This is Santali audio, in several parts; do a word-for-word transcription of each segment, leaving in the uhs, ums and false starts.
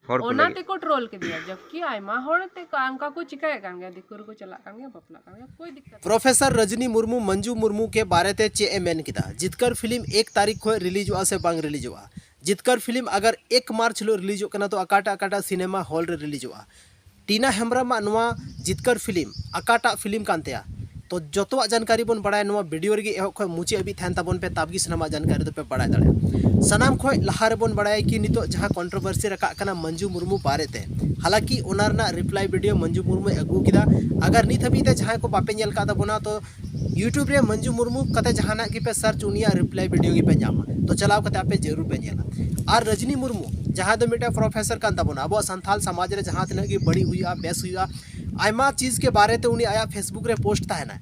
ᱦᱚᱲ ᱠᱚ ᱚᱱᱟ ᱞᱟᱹᱜᱤᱫ᱾ ᱛᱮᱠᱚ ᱴᱨᱳᱞ ᱠᱮᱫᱮᱭᱟ, ᱡᱚᱵᱠᱤ ᱟᱭᱢᱟ ᱦᱚᱲ ᱛᱮ ᱚᱱᱠᱟ ᱠᱚ ᱪᱤᱠᱟᱹᱭᱮᱫ ᱠᱟᱱ ᱜᱮᱭᱟ, ᱫᱤᱠᱩ ᱨᱮᱠᱚ ᱪᱟᱞᱟᱜ ᱠᱟᱱ ᱜᱮᱭᱟ, ᱵᱟᱯᱞᱟᱜ ᱠᱟᱱ ᱜᱮᱭᱟ, ᱠᱳᱭ ᱫᱤᱠᱠᱟᱛ ᱯᱨᱚᱯᱷᱮᱥᱚᱨ ᱨᱚᱡᱽᱱᱤ ᱢᱩᱨᱢᱩ ᱢᱚᱧᱡᱩ ᱢᱩᱨᱢᱩ ᱠᱮ ᱵᱟᱨᱮ ᱛᱮ ᱪᱮᱫ ᱮ ᱢᱮᱱ ᱠᱮᱫᱟ? ᱡᱤᱛᱠᱟᱹᱨ ᱯᱷᱤᱞᱢ ᱮᱠ ᱛᱟᱹᱨᱤᱠᱷ ᱠᱷᱚᱱ ᱨᱤᱞᱤᱡᱚᱜᱼᱟ ᱥᱮ ᱵᱟᱝ ᱨᱤᱞᱤᱡᱚᱜᱼᱟ? ᱡᱤᱛᱠᱟᱹᱨ ᱯᱷᱤᱞᱢ ᱟᱜᱟᱨ ᱮᱠ ᱢᱟᱨᱪ ᱦᱤᱞᱳᱜ ᱨᱤᱞᱤᱡᱚᱜ ᱠᱟᱱᱟ, ᱛᱚ ᱚᱠᱟᱴᱟᱜ ᱚᱠᱟᱴᱟᱜ ᱥᱤᱱᱮᱢᱟ ᱦᱚᱞ ᱨᱮ ᱨᱤᱞᱤᱡᱚᱜᱼᱟ? ᱴᱤᱱᱟ ᱦᱮᱢᱵᱨᱚᱢᱟᱜ ᱱᱚᱣᱟ ᱡᱤᱛᱠᱟᱹᱨ ᱯᱷᱤᱞᱢ ᱚᱠᱟᱴᱟᱜ ᱯᱷᱤᱞᱢ ᱠᱟᱱ ᱛᱟᱭᱟ? ᱛᱚ ᱡᱚᱛᱚᱣᱟᱜ ᱡᱟᱱᱠᱟᱨᱤ ᱵᱚᱱ ᱵᱟᱲᱟᱭᱟ ᱱᱚᱣᱟ ᱵᱷᱤᱰᱤᱭᱳ ᱨᱮᱜᱮ, ᱮᱦᱚᱵ ᱠᱷᱚᱱ ᱢᱩᱪᱟᱹᱫ ᱦᱟᱹᱵᱤᱡ ᱛᱟᱦᱮᱱ ᱛᱟᱵᱚᱱ ᱯᱮ, ᱛᱟᱵᱜᱮ ᱥᱟᱱᱟᱢᱟᱜ ᱡᱟᱱᱠᱟᱨᱤ ᱫᱚᱯᱮ ᱵᱟᱲᱟᱭ ᱫᱟᱲᱮᱭᱟᱜᱼᱟ᱾ ᱥᱟᱱᱟᱢ ᱠᱷᱚᱱ ᱞᱟᱦᱟ ᱨᱮᱵᱚᱱ ᱵᱟᱲᱟᱭᱟ ᱠᱤ ᱱᱤᱛᱚᱜ ᱡᱟᱦᱟᱸ ᱠᱚᱱᱴᱨᱳᱵᱷᱟᱨᱥᱤ ᱨᱟᱠᱟᱵ ᱠᱟᱱᱟ ᱢᱚᱧᱡᱩ ᱢᱩᱨᱢᱩ ᱵᱟᱨᱮᱛᱮ, ᱦᱟᱞᱟᱠᱤ ᱚᱱᱟ ᱨᱮᱱᱟᱜ ᱨᱤᱯᱞᱟᱭ ᱵᱷᱤᱰᱤᱭᱳ ᱢᱚᱧᱡᱩ ᱢᱩᱨᱢᱩᱭ ᱟᱹᱜᱩ ᱠᱮᱫᱟ᱾ ᱟᱜᱟᱨ ᱱᱤᱛ ᱦᱟᱹᱵᱤᱡ ᱛᱮ ᱡᱟᱦᱟᱸᱭ ᱠᱚ ᱵᱟᱯᱮ ᱧᱮᱞ ᱠᱟᱜ ᱛᱟᱵᱚᱱᱟ, ᱛᱚ ᱭᱩᱴᱩᱵᱽ ᱨᱮ ᱢᱚᱧᱡᱩ ᱢᱩᱨᱢᱩ ᱠᱟᱛᱮ ᱡᱟᱦᱟᱱᱟᱜ ᱜᱮᱯᱮ ᱥᱟᱨᱪ, ᱩᱱᱤᱭᱟᱜ ᱨᱤᱯᱞᱟᱭ ᱵᱷᱤᱰᱤᱭᱳ ᱜᱮᱯᱮ ᱧᱟᱢᱟ᱾ ᱛᱚ ᱪᱟᱞᱟᱣ ᱠᱟᱛᱮ ᱟᱯᱮ ᱡᱟᱹᱨᱩᱲ ᱯᱮ ᱧᱮᱞᱟ᱾ ᱟᱨ ᱨᱚᱡᱽᱱᱤ ᱢᱩᱨᱢᱩ, ᱡᱟᱦᱟᱸᱭ ᱫᱚ ᱢᱤᱫᱴᱮᱱ ᱯᱨᱚᱯᱷᱮᱥᱚᱨ ᱠᱟᱱ ᱛᱟᱵᱚᱱᱟ, ᱟᱵᱚᱣᱟᱜ ᱥᱟᱱᱛᱟᱞ ᱥᱚᱢᱟᱡᱽ ᱨᱮ ᱡᱟᱦᱟᱸ ᱛᱤᱱᱟᱹᱜ ᱜᱮ ᱵᱟᱹᱲᱤᱡ ᱦᱩᱭᱩᱜᱼᱟ, ᱵᱮᱥ ᱦᱩᱭᱩᱜᱼᱟ, ᱟᱭᱢᱟ ᱪᱤᱡᱽ ᱜᱮ ᱵᱟᱨᱮᱛᱮ ᱩᱱᱤ ᱟᱭᱟᱜ ᱯᱷᱮᱥᱵᱩᱠ ᱨᱮ ᱯᱳᱥᱴ ᱛᱟᱦᱮᱱᱟ᱾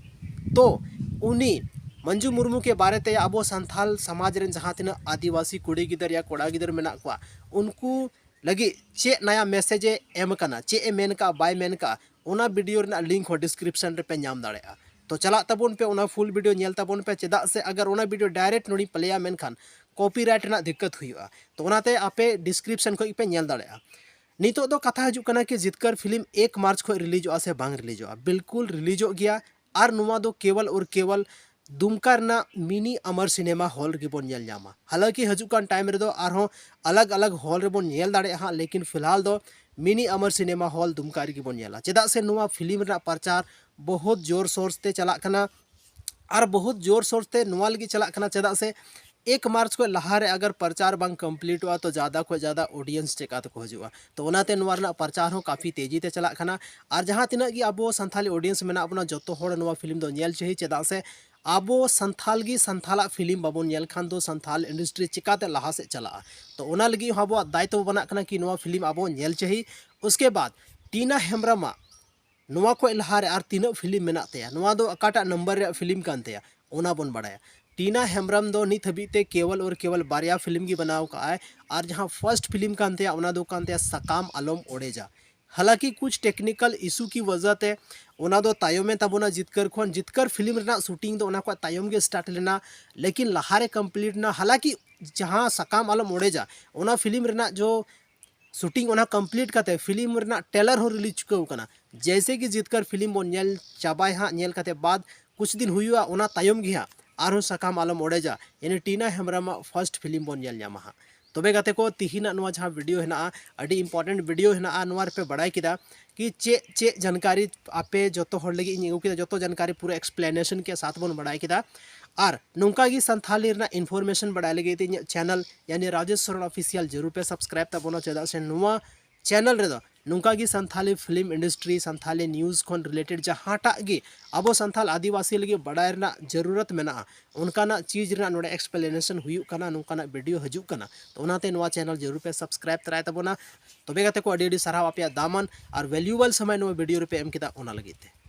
ᱛᱚ ᱩᱱᱤ ᱢᱚᱧᱡᱩ ᱢᱩᱨᱢᱩ ᱠᱮ ᱵᱟᱨᱮᱛᱮ ᱟᱵᱚ ᱥᱟᱱᱛᱟᱞ ᱥᱚᱢᱟᱡᱽ ᱨᱮᱱ ᱡᱟᱦᱟᱸ ᱛᱤᱱᱟᱹᱜ ᱟᱹᱫᱤᱵᱟᱹᱥᱤ ᱠᱩᱲᱤ ᱜᱤᱫᱟᱹᱨ ᱭᱟ ᱠᱚᱲᱟ ᱜᱤᱫᱟᱹᱨ ᱢᱮᱱᱟᱜ ᱠᱚᱣᱟ, ᱩᱱᱠᱩ ᱞᱟᱹᱜᱤᱫ ᱪᱮᱫ ᱱᱟᱭᱟ ᱢᱮᱥᱮᱡᱽ ᱮ ᱮᱢ ᱠᱟᱱᱟ, ᱪᱮᱫ ᱮ ᱢᱮᱱ ᱠᱟᱜᱼᱟ, ᱵᱟᱭ ᱢᱮᱱ ᱠᱟᱜᱼᱟ, ᱚᱱᱟ ᱵᱷᱤᱰᱤᱭᱳ ᱨᱮᱱᱟᱜ ᱞᱤᱝᱠ ᱦᱚᱸ ᱰᱤᱥᱠᱨᱤᱯᱥᱚᱱ ᱨᱮᱯᱮ ᱧᱟᱢ ᱫᱟᱲᱮᱭᱟᱜᱼᱟ᱾ ᱛᱚ ᱪᱟᱞᱟᱜ ᱛᱟᱵᱚᱱ ᱯᱮ, ᱚᱱᱟ ᱯᱷᱩᱞ ᱵᱷᱤᱰᱤᱭᱳ ᱧᱮᱞ ᱛᱟᱵᱚᱱ ᱯᱮ, ᱪᱮᱫᱟᱜ ᱥᱮ ᱟᱜᱟᱨ ᱚᱱᱟ ᱵᱷᱤᱰᱤᱭᱳ ᱰᱟᱭᱨᱮᱠᱴ ᱱᱚᱰᱮᱧ ᱯᱞᱮᱭᱟ, ᱢᱮᱱᱠᱷᱟᱱ ᱠᱚᱯᱤᱨᱟᱭᱤᱴ ᱨᱮᱱᱟᱜ ᱫᱤᱠᱠᱟᱛ ᱦᱩᱭᱩᱜᱼᱟ᱾ ᱛᱚ ᱚᱱᱟᱛᱮ ᱟᱯᱮ ᱰᱤᱥᱠᱨᱤᱯᱥᱚᱱ ᱠᱷᱚᱱ ᱜᱮᱯᱮ ᱧᱮᱞ ᱫᱟᱲᱮᱭᱟᱜᱼᱟ᱾ ᱱᱤᱛᱚᱜ ᱫᱚ ᱠᱟᱛᱷᱟ ᱦᱤᱡᱩᱜ ᱠᱟᱱᱟ ᱠᱤ ᱡᱤᱛᱠᱟᱹᱨ ᱯᱷᱤᱞᱢ ᱮᱠ ᱢᱟᱨᱪ ᱠᱷᱚᱱ ᱨᱤᱞᱤᱡᱚᱜᱼᱟ ᱥᱮ ᱵᱟᱝ ᱨᱤᱞᱤᱡᱚᱜᱼᱟ? ᱵᱤᱞᱠᱩᱞ ᱨᱤᱞᱤᱡᱚᱜ ᱜᱮᱭᱟ᱾ ᱟᱨ ᱱᱚᱣᱟ ᱫᱚ ᱠᱮᱵᱚᱞ ᱚᱨ ᱠᱮᱵᱚᱞ ᱫᱩᱢᱠᱟ ᱨᱮᱱᱟᱜ ᱢᱤᱱᱤ ᱟᱢᱟᱨ ᱥᱤᱱᱮᱢᱟ ᱦᱚᱞ ᱨᱮᱜᱮ ᱵᱚᱱ ᱧᱮᱞ ᱧᱟᱢᱟ᱾ ᱦᱟᱞᱟᱸᱠᱤ ᱦᱤᱡᱩᱜ ᱠᱟᱱ ᱴᱟᱭᱤᱢ ᱨᱮᱫᱚ ᱟᱨᱦᱚᱸ ᱟᱞᱟᱜᱽ ᱟᱞᱟᱜᱽ ᱦᱚᱞ ᱨᱮᱵᱚᱱ ᱧᱮᱞ ᱫᱟᱲᱮᱭᱟᱜᱼᱟ ᱦᱟᱸᱜ, ᱞᱮᱠᱤᱱ ᱯᱷᱤᱞᱦᱟᱞ ᱫᱚ ᱢᱤᱱᱤ ᱟᱢᱟᱨ ᱥᱤᱱᱮᱢᱟ ᱦᱚᱞ ᱫᱩᱢᱠᱟ ᱨᱮᱜᱮ ᱵᱚᱱ ᱧᱮᱞᱟ᱾ ᱪᱮᱫᱟᱜ ᱥᱮ ᱱᱚᱣᱟ ᱯᱷᱤᱞᱢ ᱨᱮᱱᱟᱜ ᱯᱨᱚᱪᱟᱨ ᱵᱚᱦᱩᱛ ᱡᱳᱨ ᱥᱳᱨ ᱛᱮ ᱪᱟᱞᱟᱜ ᱠᱟᱱᱟ᱾ ᱟᱨ ᱵᱚᱦᱩᱛ ᱡᱳᱨ ᱥᱳᱨ ᱛᱮ ᱱᱚᱣᱟ ᱞᱟᱹᱜᱤᱫ ᱪᱟᱞᱟᱜ ᱠᱟᱱᱟ, ᱪᱮᱫᱟᱜ ᱥᱮ ᱮᱠ ᱢᱟᱨᱪ ᱠᱷᱚᱱ ᱞᱟᱦᱟᱨᱮ ᱟᱜᱟᱨ ᱯᱨᱚᱪᱟᱨ ᱵᱟᱝ ᱠᱚᱢᱯᱞᱤᱴᱚᱜᱼᱟ, ᱛᱚ ᱡᱟᱫᱟ ᱠᱷᱚᱱ ᱡᱟᱫᱟ ᱚᱰᱤᱭᱮᱱᱥ ᱪᱮᱠᱟ ᱛᱮᱠᱚ ᱦᱤᱡᱩᱜᱼᱟ? ᱛᱚ ᱚᱱᱟᱛᱮ ᱱᱚᱣᱟ ᱨᱮᱱᱟᱜ ᱯᱨᱚᱪᱟᱨ ᱦᱚᱸ ᱠᱟᱯᱷᱤ ᱛᱮᱡᱤ ᱛᱮ ᱪᱟᱞᱟᱜ ᱠᱟᱱᱟ᱾ ᱟᱨ ᱡᱟᱦᱟᱸ ᱛᱤᱱᱟᱹᱜ ᱜᱮ ᱟᱵᱚ ᱥᱟᱱᱛᱟᱞᱤ ᱚᱰᱤᱭᱮᱱᱥ ᱢᱮᱱᱟᱜ ᱵᱚᱱᱟ, ᱡᱚᱛᱚ ᱦᱚᱲ ᱱᱚᱣᱟ ᱯᱷᱤᱞᱢ ᱫᱚ ᱧᱮᱞ ᱪᱟᱹᱦᱤ, ᱪᱮᱫᱟᱜ ᱥᱮ ᱟᱵᱚ ᱥᱟᱱᱛᱟᱞ ᱜᱮ ᱥᱟᱱᱛᱟᱞᱟᱜ ᱯᱷᱤᱞᱢ ᱵᱟᱵᱚᱱ ᱧᱮᱞ ᱠᱷᱟᱱ ᱫᱚ ᱥᱟᱱᱛᱟᱞ ᱤᱱᱰᱟᱥᱴᱨᱤ ᱪᱤᱠᱟᱛᱮ ᱞᱟᱦᱟ ᱥᱮᱫ ᱪᱟᱞᱟᱜᱼᱟ? ᱛᱚ ᱚᱱᱟ ᱞᱟᱹᱜᱤᱫ ᱦᱚᱸ ᱟᱵᱚᱣᱟᱜ ᱫᱟᱭᱤᱛᱛᱚ ᱵᱮᱱᱟᱜ ᱠᱟᱱᱟ ᱠᱤ ᱱᱚᱣᱟ ᱯᱷᱤᱞᱢ ᱟᱵᱚ ᱧᱮᱞ ᱪᱟᱹᱦᱤ᱾ ᱩᱥᱠᱮ ᱵᱟᱫ ᱴᱤᱱᱟ ᱦᱮᱢᱵᱨᱚᱢᱟᱜ ᱱᱚᱣᱟ ᱠᱷᱚᱱ ᱞᱟᱦᱟᱨᱮ ᱟᱨ ᱛᱤᱱᱟᱹᱜ ᱯᱷᱤᱞᱢ ᱢᱮᱱᱟᱜ ᱛᱟᱭᱟ, ᱱᱚᱣᱟ ᱫᱚ ᱚᱠᱟᱴᱟᱜ ᱱᱟᱢᱵᱟᱨ ᱨᱮᱭᱟᱜ ᱯᱷᱤᱞᱢ ᱠᱟᱱ ᱛᱟᱭᱟ, ᱚᱱᱟ ᱵᱚᱱ ᱵᱟᱲᱟᱭᱟ᱾ ᱴᱤᱱᱟ ᱦᱮᱢᱵᱨᱚᱢ ᱫᱚ ᱱᱤᱛ ᱦᱟᱹᱵᱤᱡ ᱛᱮ ᱠᱮᱵᱚᱞ ᱚᱨ ᱠᱮᱵᱚᱞ ᱵᱟᱨᱭᱟ ᱯᱷᱤᱞᱢ ᱜᱮ ᱵᱮᱱᱟᱣ ᱠᱟᱜᱼᱟᱭ, ᱟᱨ ᱡᱟᱦᱟᱸ ᱯᱷᱟᱨᱥᱴ ᱯᱷᱤᱞᱢ ᱠᱟᱱ ᱛᱟᱭᱟ ᱚᱱᱟ ᱫᱚ ᱠᱟᱱ ᱛᱟᱭᱟ ᱥᱟᱠᱟᱢ ᱟᱞᱚᱢ ᱚᱲᱮᱡᱟ᱾ ᱦᱟᱞᱟᱸᱠᱤ ᱠᱩᱪ ᱴᱮᱠᱱᱤᱠᱟᱞ ᱤᱥᱩ ᱠᱤ ᱣᱟᱡᱟ ᱛᱮ ᱚᱱᱟ ᱫᱚ ᱛᱟᱭᱚᱢᱮ ᱛᱟᱵᱚᱱᱟ ᱡᱤᱛᱠᱟᱹᱨ ᱠᱷᱚᱱ᱾ ᱡᱤᱛᱠᱟᱹᱨ ᱯᱷᱤᱞᱢ ᱨᱮᱱᱟᱜ ᱥᱩᱴᱤᱝ ᱫᱚ ᱚᱱᱟ ᱠᱷᱚᱱ ᱛᱟᱭᱚᱢ ᱜᱮ ᱥᱴᱟᱨᱴ ᱞᱮᱱᱟ, ᱞᱮᱠᱤᱱ ᱞᱟᱦᱟᱨᱮ ᱠᱚᱢᱯᱞᱤᱴ ᱮᱱᱟ᱾ ᱦᱟᱞᱟᱸᱠᱤ ᱡᱟᱦᱟᱸ ᱥᱟᱠᱟᱢ ᱟᱞᱚᱢ ᱚᱲᱮᱡᱟ, ᱚᱱᱟ ᱯᱷᱤᱞᱢ ᱨᱮᱱᱟᱜ ᱡᱚ ᱥᱩᱴᱤᱝ ᱚᱱᱟ ᱠᱚᱢᱯᱞᱤᱴ ᱠᱟᱛᱮ ᱯᱷᱤᱞᱢ ᱨᱮᱱᱟᱜ ᱴᱨᱮᱞᱟᱨ ᱦᱚᱸ ᱨᱤᱞᱤᱡᱽ ᱪᱩᱠᱟᱹᱣ ᱠᱟᱱᱟ᱾ ᱡᱮᱭᱥᱮ ᱠᱤ ᱡᱤᱛᱠᱟᱨ ᱯᱷᱤᱞᱢ ᱵᱚᱱ ᱧᱮᱞ ᱪᱟᱵᱟᱭ ᱦᱟᱸᱜ, ᱧᱮᱞ ᱠᱟᱛᱮ ᱵᱟᱫ ᱠᱩᱪ ᱫᱤᱱ ᱦᱩᱭᱩᱜᱼᱟ, ᱚᱱᱟ ᱛᱟᱭᱚᱢ ᱜᱮ ᱦᱟᱸᱜ ᱟᱨᱦᱚᱸ ᱥᱟᱠᱟᱢ ᱟᱞᱚᱢ ᱚᱲᱮᱡᱟ, ᱭᱟᱱᱤ ᱴᱤᱱᱟ ᱦᱮᱢᱵᱨᱚᱢᱟᱜ ᱯᱷᱟᱨᱥᱴ ᱯᱷᱤᱞᱢ ᱵᱚᱱ ᱧᱮᱞ ᱧᱟᱢᱟ ᱦᱟᱸᱜ᱾ ᱛᱚᱵᱮ ᱜᱟᱛᱮ ᱠᱚ, ᱛᱤᱦᱤᱧᱟᱜ ᱱᱚᱣᱟ ᱡᱟᱦᱟᱸ ᱵᱷᱤᱰᱤᱭᱳ ᱦᱮᱱᱟᱜᱼᱟ, ᱟᱹᱰᱤ ᱤᱢᱯᱚᱨᱴᱮᱱᱴ ᱵᱷᱤᱰᱤᱭᱳ ᱦᱮᱱᱟᱜᱼᱟ᱾ ᱱᱚᱣᱟ ᱨᱮᱯᱮ ᱵᱟᱲᱟᱭ ᱠᱮᱫᱟ ᱠᱤ ᱪᱮᱫ ᱪᱮᱫ ᱡᱟᱱᱠᱟᱨᱤ ᱟᱯᱮ ᱡᱚᱛᱚ ᱦᱚᱲ ᱞᱟᱹᱜᱤᱫ ᱤᱧ ᱟᱹᱜᱩ ᱠᱮᱫᱟ, ᱡᱚᱛᱚ ᱡᱟᱱᱠᱟᱨᱤ ᱯᱩᱨᱟᱹ ᱮᱠᱥᱯᱞᱮᱱᱮᱥᱚᱱ ᱠᱮ ᱥᱟᱛ ᱵᱚᱱ ᱵᱟᱲᱟᱭ ᱠᱮᱫᱟ᱾ ᱟᱨ ᱱᱚᱝᱠᱟ ᱜᱮ ᱥᱟᱱᱛᱷᱟᱞᱤ ᱨᱮᱱᱟᱜ ᱤᱱᱯᱷᱚᱨᱢᱮᱥᱚᱱ ᱵᱟᱲᱟᱭ ᱞᱟᱹᱜᱤᱫ ᱛᱮ ᱤᱧᱟᱹᱜ ᱪᱮᱱᱮᱞ ᱭᱟᱱᱤ ᱨᱟᱡᱮᱥ ᱥᱚᱨᱮᱱ ᱚᱯᱷᱤᱥᱤᱭᱟᱞ ᱡᱟᱹᱨᱩᱲ ᱯᱮ ᱥᱟᱵᱥᱠᱨᱟᱭᱤᱵ ᱛᱟᱵᱚᱱᱟ, ᱪᱮᱫᱟᱜ ᱥᱮ ᱱᱚᱣᱟ ᱪᱮᱱᱮᱞ ᱨᱮᱫᱚ ᱱᱚᱝᱠᱟ ᱜᱮ Santali film industry, Santali news ᱠᱷᱚᱱ ᱨᱤᱞᱮᱴᱮᱰ ᱡᱟᱦᱟᱸᱴᱟᱜ ᱜᱮ ᱟᱵᱚ ᱥᱟᱱᱛᱷᱟᱞ ᱟᱹᱫᱤᱵᱟᱹᱥᱤ ᱞᱟᱹᱜᱤᱫ ᱵᱟᱲᱟᱭ ᱨᱮᱱᱟᱜ ᱡᱟᱹᱨᱩᱨᱟᱛ ᱢᱮᱱᱟᱜᱼᱟ, ᱚᱱᱠᱟᱱᱟᱜ ᱪᱤᱡᱽ ᱨᱮᱱᱟᱜ ᱱᱚᱰᱮ ᱮᱠᱥᱯᱞᱮᱱᱮᱥᱚᱱ ᱦᱩᱭᱩᱜ ᱠᱟᱱᱟ, ᱱᱚᱝᱠᱟᱱᱟᱜ ᱵᱷᱤᱰᱤᱭᱳ ᱦᱤᱡᱩᱜ ᱠᱟᱱᱟ᱾ ᱛᱚ ᱚᱱᱟᱛᱮ ᱱᱚᱣᱟ ᱪᱮᱱᱮᱞ ᱡᱟᱹᱨᱩᱲ ᱯᱮ ᱥᱟᱵᱥᱠᱨᱟᱭᱤᱵ ᱛᱚᱨᱟᱭ ᱛᱟᱵᱚᱱᱟ᱾ ᱛᱚᱵᱮ ᱜᱟᱛᱮ ᱠᱚ, ᱟᱹᱰᱤ ᱟᱹᱰᱤ ᱥᱟᱨᱦᱟᱣ ᱟᱯᱮᱭᱟᱜ ᱫᱟᱢᱟᱱ ᱟᱨ ᱵᱷᱮᱞᱩᱭᱮᱵᱚᱞ ᱥᱚᱢᱚᱭ ᱱᱚᱣᱟ ᱵᱷᱤᱰᱤᱭᱳ ᱨᱮᱯᱮ ᱮᱢ ᱠᱮᱫᱟ, ᱚᱱᱟ ᱞᱟᱹᱜᱤᱫ ᱛᱮ᱾